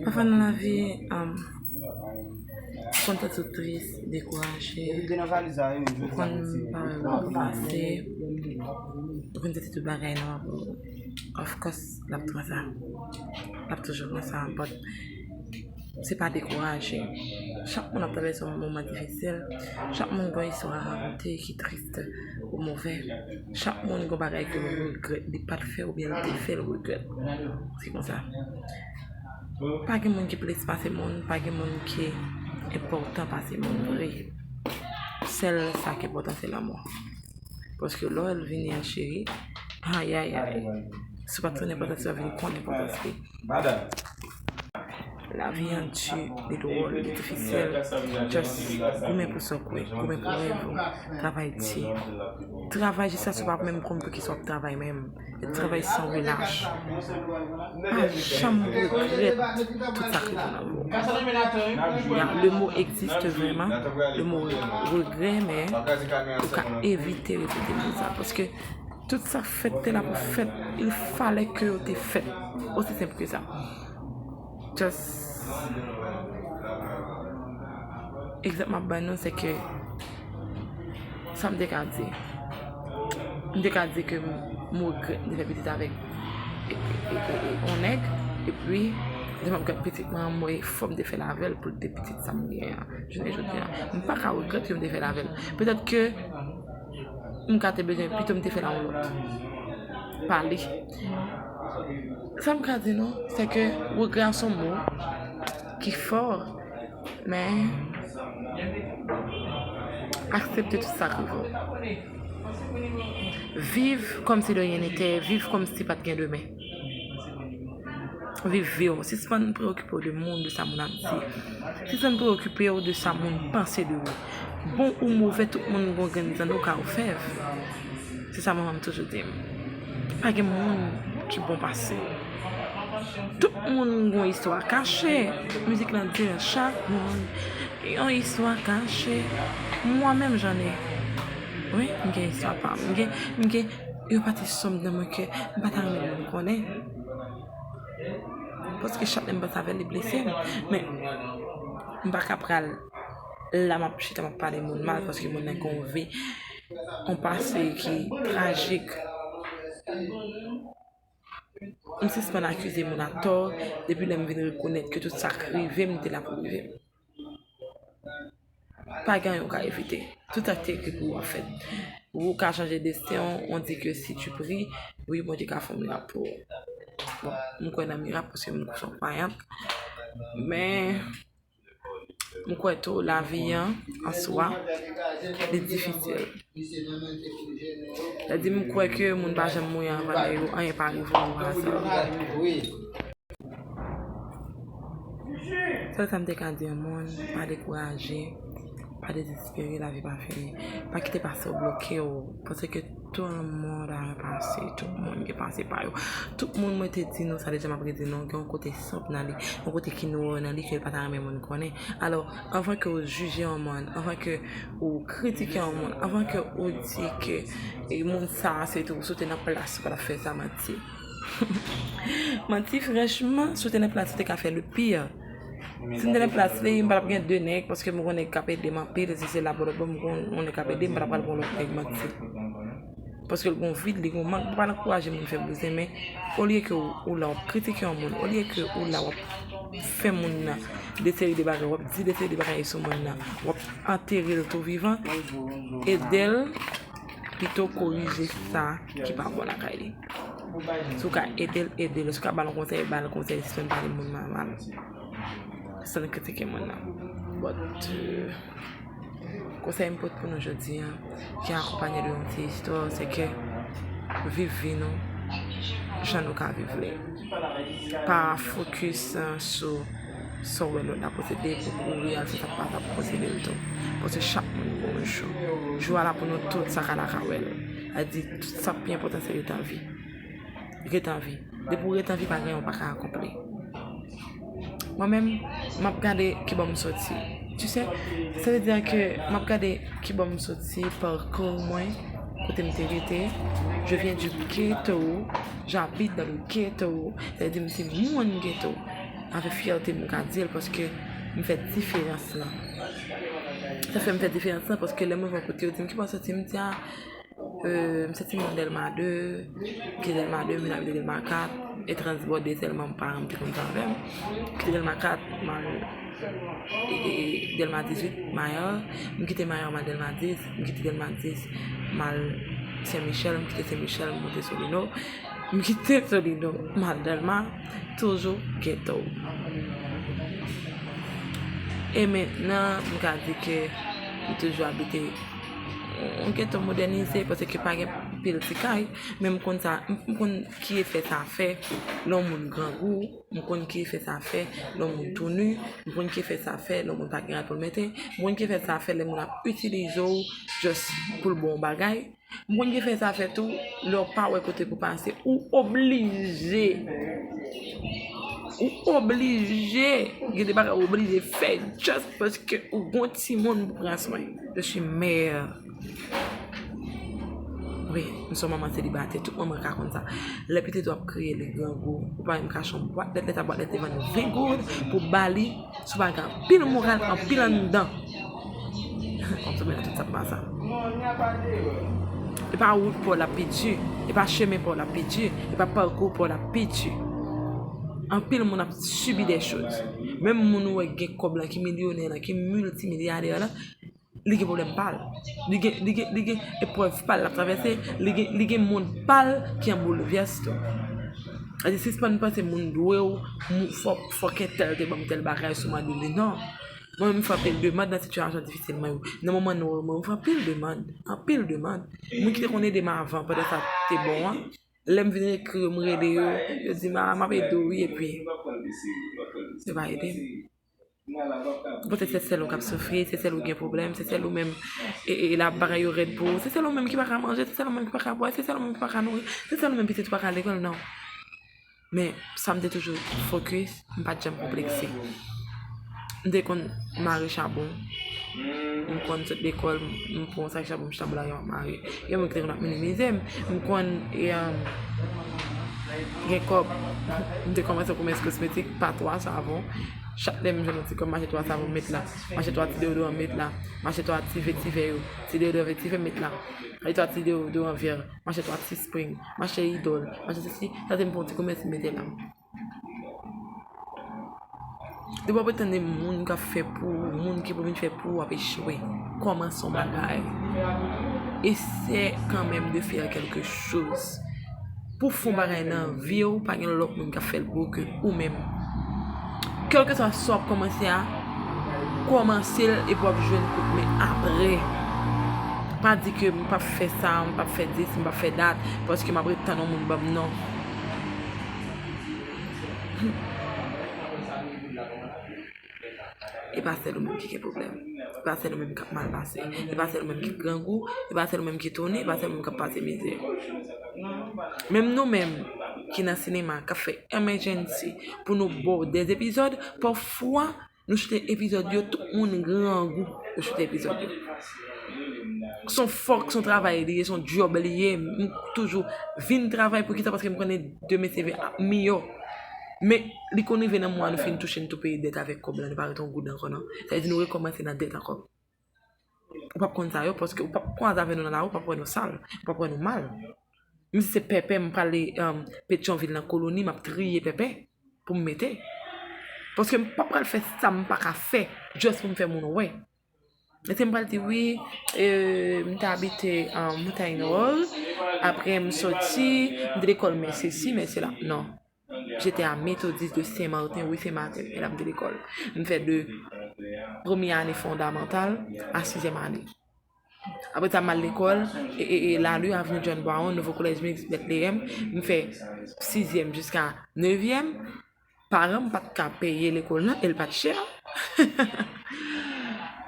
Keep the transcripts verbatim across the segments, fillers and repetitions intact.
Pafwa nan lavi, um, ou konn santi w tris, dekouraje, ou konn pa wè wout pase, ou konn santi tout bagay nwa pou ou. Of course, l ap konsa. L ap toujou konsa, but se pa dekouraje. Chak moun ap travèse yon moman difisil. Chak moun gen yon istwa a rakonte ki tris ou move. Chak moun gen bagay ke l regrèt li pa t fè oubyen l te fè l regrèt. Se konsa. Pa gen moun ki plis pase moun, pa gen moun ki enpòtan pase moun vre. Sèl sa ki enpòtan se lanmou. Paske lè w wè l vini a cheri, ayayay. Si w pa t konn enpòtans li, w ap vin konn enpòtans li. Lavi an di, li dwòl, li difisil. Just goumen pou sa w kwè, goumen pou rèv ou, travay di. Travay jiskaske w pa menm konn pou kisa w ap travay menm. E travay san relach. Pa janm regrèt tout sa k rive nan vi w. Ya, le mo existe vraiment, le mo regrè, men ou ka evite repete mo sa. Paske tout sa fèt te la pou fèt, il fallait que yo te fèt. Aussi simple que ça. Just egzanp m ap ban nou, se ke sa m te ka di. M te ka di ke m, m regrèt m te fè pitit avèk e, e, e, e, yon nèg, epi, lè m ap gad pitit mwen an, m wè efò m te fè l avè l pou l te pitit sa m gen an. Jounen jodi a, m pa ka regrèt ke m te fè l avè l. Petèt ke m ka te bezwen pito m te fè l a yon lòt. Pa li. Sa m ka di nou, se ke regrè a se yon mo ki fò, men aksepte tout sa k rive w. Viv kòmsi de rien n'était, viv kòmsi pa t gen demen. Viv vi w. Sispann preokipe w de moun, de sa moun ap di. Sispann preokipe w de sa moun panse de ou. Bon ou move, tout moun gen yon grenn zanno ka ofèv. Se sa manman m toujou di m. Pa gen moun ki bon pase w. Tout moun gen yon istwa kache. Mizik lan di, chak moun gen yon istwa kache. Mwen menm, j'en ai. Wi, m gen istwa pa m. M gen, m gen yon pati sonm nan mwen ke m pa ta renmen moun konnen. Paske chak lè m panse avè l, li blese m. Men, m pa ka pral la, m ap chita, m ap pale moun mal, paske moun nan gen yon vi, yon pase ki trajik. M sispann akize moun atò, depi lè m vin rekonèt ke tout sa k rive m, te la pou rive m. Pa gen anyen ou ka evite. Tout sa ki te ekri pou ou ap fèt. Ou ka chanje desten w, on dit que si tu pries, wi, Bondye ka fè yon mirak pou ou. Bon, m kwè nan mirak paske m se yon kwayant. Men, m kwè tou, lavi an, an swa, li difisil. Sa di, m kwè ke moun pa janm mouri anvan lè yo, anyen pa rive yo asa. Sèl sa m te ka di yon moun, pa dekouraje, pa dezespere, lavi pa fini. Pa kite pase w bloke w, paske tout moun a yon pase, tout moun gen pase pa yo. Tout moun mwen te di nou sa deja, m ap redi nou, gen yon kote sonb nan li, yon kote ki nwa nan li ke l pa ta renmen moun konnen. Alò, anvan ke w jije yon moun, anvan ke ou kritike yon moun, anvan ke ou di ke e, moun sa a se tou, si w te nan plas ou pa t ap fè sa, manti. Manti, franchman, si w te nan plas ou te ka fè le pire. Si m te nan plas li, m pa t ap gen de nèg, paske m gon nèg k ap ede m anpil, si se la bò lòt bò, m gon yon nèg k ap ede m, m pa t ap pral gon lòt nèg, manti. Paske l gon vid, li gon mank, m pa pral ankouraje moun fè bouzen, men olye ke ou, ou la w ap kritike yon moun, olye ke ou la w ap fè moun nan de seri de bagay, w ap di de seri de bagay sou moun nan, w ap antere l tou vivan, ede l pito korije sa ki pa bon lakay li. Si w ka ede l, ede l. Si w ka ba l yon konsèy, ba l konsèy. Sispann pale moun mal, mal. Sispann kritike moun nan. But, euh, konsèy m pote pou nou jodi a, ki akonpanye de yon ti istwa, se ke viv vi nou jan nou ka viv li. Pa fokis, euh, sou sa w wè lòt la posede pou kouri al fè sa k pa sa pou posede l tou. Paske chak moun gen yon jou. Jou a la pou nou tout, sa ka la ka wè l. Sa di, tout sa k pi enpòtan se ret an vi. Ret an vi. Depi w ret an vi, pa gen anyen w pa ka akonpli. Mwen menm, m ap gade kibò m soti. Tu sais, sa vle di ke m ap gade kibò m soti, parcours mwen, Kote m te rete, je viens du ghetto, j'habite dans le ghetto, sa vle di m se moun geto. Avèk fyète m ka di l paske m fè diferans lan. Sa fè m fè diferans lan paske lè mwen wè kote yo di m ki bò w soti, m di a, euh, m soti mwen Dèlma de, m kite Dèlma de, m vin abite Dèlma kat, e transbòde sèlman paran m te konn fè avè m. M kite Dèlma kat, m al e, e, e, Dèlma dizuit, Mayò, m kite Mayò, m al Dèlma dis, m kite Dèlma dis, m al Sen Michèl, m kite Sen Michèl, m monte Solino, m kite Solino, m al Dèlma, toujou geto. E mentnan, m ka di ke m toujou abite yon geto modènize, paske pa gen pil ti kay, men m konn sa, m, m konn ki efè sa fè lè yon moun grangou, m konn ki efè sa fè lè yon moun tou nu, m konn ki efè sa fè lè yon moun pa gen rad pou l mete, m konn ki efè sa fè lè moun ap itilize w just pou l ba w yon bagay, m konn ki efè sa fè tou lè w pa wè kote pou pase, ou oblije, ou oblije, gen de bagay ou oblije fè just paske ou gon timoun pou pran swen. Je suis mère. Wi, m se yon manman selibatè, tout manman ka konn sa. Lè pitit ou ap kriye, li grangou, ou pa menm ka achte yon bwat lèt, lè sa bwat lèt te vann ven goud pou ba li, si w pa gen anpil moral, anpil anndan. W ap tonbe nan tout sa k pa sa. E pa wout pa w l ap pi di, e pa chemen pa w l ap pi di, e pa pakou pa w l ap pi di. Anpil moun ap sibi de choz. Menm moun ou wè gen kòb lan, ki milyonè lan, ki miltimilyadè lan, li gen pwoblèm pa l. Li gen, li gen, li gen eprèv pa l l ap travèse, li gen, li gen mond pa l ki an boulevyès tou. Sa di sispann panse moun dwe w, moun fò, fòk entèl te ban m tèl bagay si w mande li, non. Mwen menm m fè anpil demann nan sitiyasyon difisil mwen yo. Nan moman nou yo, mwen m fè anpil demann, anpil demann. Moun ki te konn ede m avan pandan sa te bon an, lè m vin ekri yo, m rele yo, yo di m, a, m ap ede w wi, epi yo pa ede m. Poutèt se sèl ou k ap soufri, se sèl ou gen pwoblèm, se sèl ou menm, e, e, la bagay yo rèd pou ou, se sèl ou menm ki pa ka manje, se sèl ou menm ki pa ka bwè, se sèl ou menm ki pa ka nouri, se sèl ou menm pitit ou pa ka lekòl, non. Men, sa m te toujou fokis, m pa t janm konplekse. M te konn mare chabon, m konn sot lekòl, m pran yon sak chabon, m chita bò lari, m ap mare. Gen moun ki te konn ap minimize m, m konn, e, um, gen kòb, m te kòmanse yon komès kosmetik, pa twa savon. Chak lè m jwenn yon ti kòb, m achte twa savon, m met la. M achte twa ti deodoran, m met la. M achte twa ti vetivè yo, ti deodoran vetivè, m met la. M achte twa ti deodoran vè, m achte twa ti Spring, m achte Idol, m achte sesi, sa se m fè yon ti komès, m mete la. Depi w ap tande moun k ap fè pou ou, moun ki pou vin fè pou ou ap echwe. Kòmanse yon bagay. Essaie quand même de faire quelque chose. Pou w fè yon bagay nan vi w, pa gen lòt moun k ap fè l pou ou ke ou menm. Kèlkeswa sa w ap kòmanse a, kòmanse l epi w ap jwenn kout men apre. Pa di ke m p ap fè sa, m p ap fè dis, m p ap fè dat, paske m ap ret tann yon moun ban m non. E pa sèl ou menm ki gen pwoblèm. E pa sèl ou menm k ap mal pase. E pa sèl ou menm ki grangou. E pa sèl ou menm ki tounen. E pa sèl ou menm k ap pase mizè. Menm nou menm ki nan sinema, k ap fè emergency pou nou ba w de epizòd, pafwa nou choute epizòd yo, tout moun grangou pou choute epizòd yo. Se yon fòk, se yon travay li ye, se yon djòb li ye. M toujou vin travay pou kisa? Paske m konnen demen se vin ap miyò. Men, li konn rive nan mwa nou fin touche, nou tou peye dèt avèk kòb la, nou pa ret yon goud ankò non. Sa vle di nou rekòmanse nan dèt ankò. Ou p ap konn sa yo, paske ou p ap kwaze avè nou nan lari, ou p ap wè nou sal, ou p ap wè nou mal. Menm si se pèpè, m prale, um, Petyonvil nan koloni, m ap triye pèpè pou m mete. Paske m pa pral fè sa m pa ka fè, just pou m fè moun wè. Èske m pral di wi, e, m te abite, um, Montagne Rose, apre m soti, m te lekòl, men sesi, men sela. Non. J'étais à Méthodiste de Saint-Martin, wi, Saint-Martin, e la m te lekòl. M fè de premye ane fondamantal a sizyèm ane. Apre sa, m al lekòl, e, e, e, Lali, Avenue John Brown, Nouvo Kolèj Miks Bètleyèm. M fè sizyèm jiska nevyèm. Paran m pa t ka peye lekòl lan, e l pa t chè.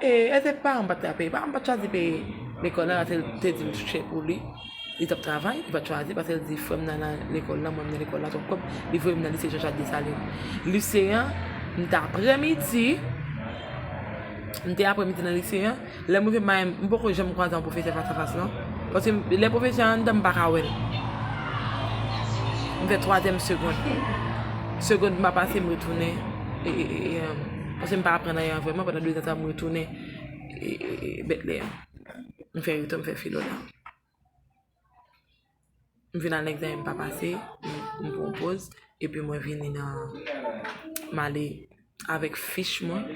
E, e se paran m pa t ka peye. Paran m pa t chwazi peye lekòl lan, se l te di l chè pou li. Li t ap travay, li pa t chwazi, paske l di frè m nan, nan lekòl lan, mwen m nan lekòl la, twòp kòb, li voye m nan lise Jean Jacques Dessalines. Lise an, m te aprèmidi, m te aprèmidi nan lise an, lè m rive m pa, m poko janm kwaze yon pwofesè fas a fas non. Paske lè pwofesè a anndan, m pa ka wè l. M fè twazyèm segond. Segond m pa pase, m retounen. E, e, e, e, paske m pa aprann anyen vrèman, pandan dezan sa, m retounen, e, e, e, Bètleyèm. M fè retou, m fè filo la. M vin al nan egzamen, m pa pase, m, m pran yon poz, epi mwen vini nan, m ale avèk fich mwen.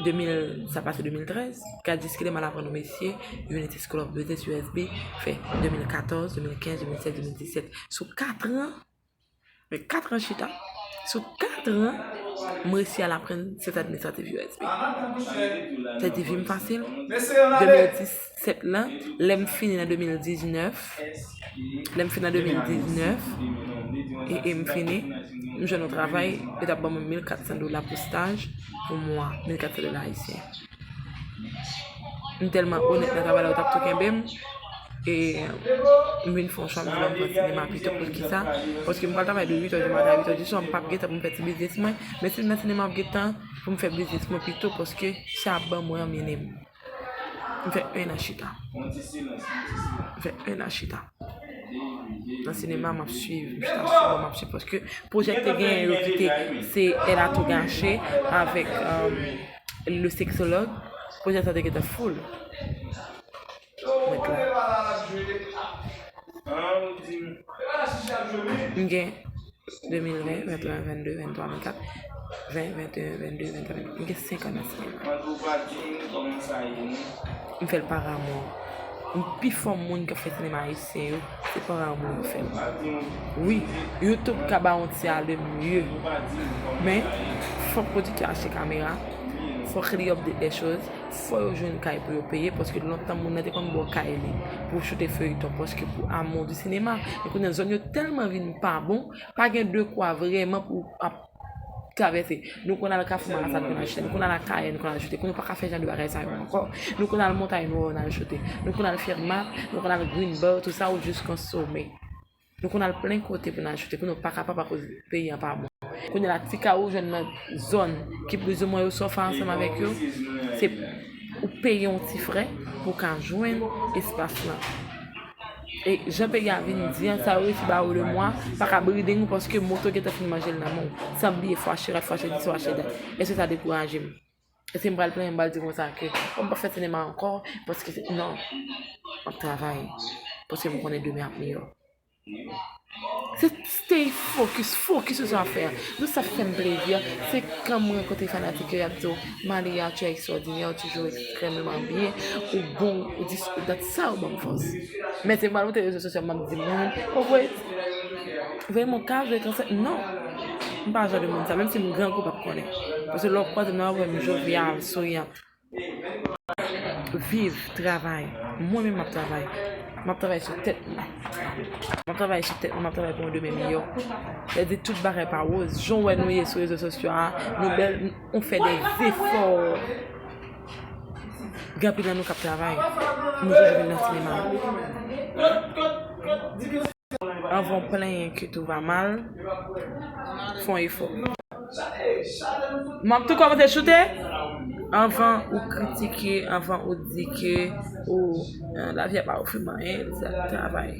De mil, sa pase de mil trèz, gad jiskilè m al aprann yon metye, Unity School of Business, U S B, fè de mil katòz, de mil kenz, de mil sèz, de mil disèt. Sou katran, men katran chita. Sou katran, m resi al aprann syans administratif U S B. Sa te vin fasil. De mil disèt la, lè m fini nan de mil diznèf, lè m fini nan de mil diznèf, e, e m fini, m jwenn yon travay, yo t ap ban mwen mil kat san dola pou staj pou mwa, mil kat san dola ayisyen. M tèlman onèt nan travay la, yo t ap tou kenbe m. E m vin fè yon chwa, m di, "Bon, m pran sinema pito." Poukisa? Paske m pral travay de uit è di maten a uit è di swa, m p ap gen tan pou m fè ti biznis mwen. Men si m nan sinema, m ap gen tan pou m fè biznis mwen pito, paske sa ap ban mwen an minim. M fè en an chita. M fè en an chita. Nan sinema, m ap swiv, m chita sou bò, m ap swiv, paske pwojè k te genyen yo ki te, se Elle a tout gâché avèk, euh, Le Sexologue. Pwojè sa te gentan full. Mwen klè. M gen de mil ven, venteyen, vennde, venntwa, vennkat, ven, venteyen, vennde, venntrè, m gen senk an nan sinema. M fè l pa amou. M pi fò moun k ap fè sinema ayisyen yo, se pa amou yo fè l. Wi, YouTube ka ba yon ti ale mye. Men, fòk pwodiktè a achte kamera, fòk li update des choses, fò yo jwenn kay pou yo peye, paske lontan moun nan te konn ba w kay li pou w choute feyton, paske pou amou di sinema. Men kounye a zòn yo tèlman vin pa bon, pa gen dekwa vrèman pou ap travèse. Nou konn al Kafou Malasa, nou konn al choute. Nou konn al Akayè, nou konn al choute. Kounye a nou pa ka fè jan de bagay sa yo ankò. Nou konn al Montay Nwè, nou al choute. Nou konn al Fièmap, nou konn al Green Belt, tout sa ou jis konsome. Nou konn al plen kote pou n al choute. Kounye a nou pa kapab akoz peyi an pa bon. Kounye a la, ti kay ou jwenn nan zòn ki plizoumwen yo sòfa ansanm avèk yo, se ou peye yon ti frè pou w ka jwenn espas lan. E jan peyi a vin di an, sa yo resi ba ou le mwa, pa ka bride nou paske moto gentan fin manje l nan men w. San bliye fwache rad, fwache dis, fwache dat. Èske sa dekouraje m? Èske m pral plenyen, m pral di konsa ke, "Bon, m p ap fè sinema ankò, paske se," non. M ap travay, paske m konnen demen ap miyò. Se stay focus, focus sou sa w ap fè a. Nou sa fè m plezi a, se kan m rankontre fanatik yo, y ap di w, "Malia, tu es extraordinaire, tu joues extrêmement bien, ou bon, ou dis, ou dat sa, ou ban m fòs." Men se m pral monte rezo sosyo, m ap di moun, "O, voye, voye m yon kado, voye transfè." Non. M pa jan de moun sa, menm si m grangou, p ap konnen. Paske lè w kwaze m nan, w ap wè m jovyal, souriant. Viv, travay. Mwen menm m ap travay. M ap travay sou tèt mwen. M ap travay sou tèt mwen, m ap travay pou yon demen miyò. Sa vle di tout bagay pa woz. Jan w wè nou ye sou rezo sosyo a, nou bèl, nou fè de zefò. Gen anpil nan nou k ap travay. Nou jwe jwe nan sinema. Anvan w plenyen ke tout va mal, fè yon efò. M ap tou kòmanse choute. Anvan ou kritike, anvan ou di ke ou, eh, lavi a pa ofri m anyen, se travay.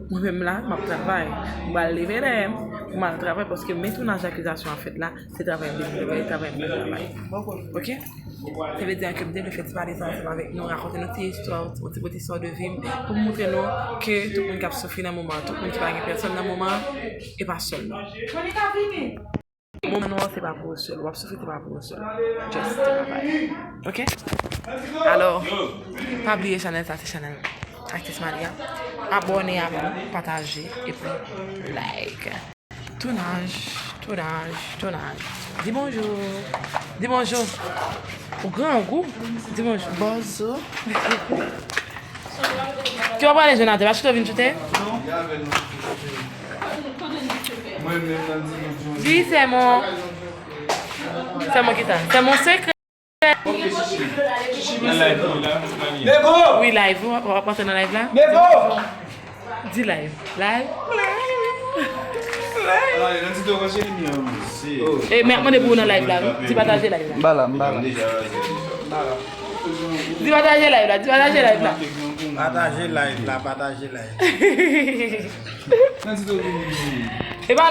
Mwen menm la, m ap travay. M pral leve lè m, m al travay, paske men tounaj akizasyon an fèt la, se travay m bezwen fè, travay m pral travay. Ok? Sa vle di ke m te vle fè ti pale sa ansanm avèk nou, rakonte nou ti istwa, yon ti bout istwa de vi m, pou m montre nou ke tout moun k ap soufri nan moman an, tout moun ki pa gen pèsòn nan moman an, e pa sèl nou. Moman nou an se pa pou ou sèl, w ap soufri se pa pou ou sèl. Just travay. Ok? Alò, pa bliye chanèl sa se chanèl Aktris Malia. Abòne avè m, pataje, epi like. Tounaj, tounaj, tounaj. Di bonjou. Di bonjou. Ou grangou. Di bonjou. Bonjou. Ki w ap pale, Jonathan? Pa chita w vin choute? Di sèmon. Sèmon ki sa? Sèmon sekrè. Nan live ou la, Malia? Wi, live. Ou ap antre nan live la? Di live. Live. E men ap mande pou ou nan live la, wi. Di pataje live la. M pa la, m pa la. Di pataje live la, di pataje live la. Pataje live la, pataje live. E pa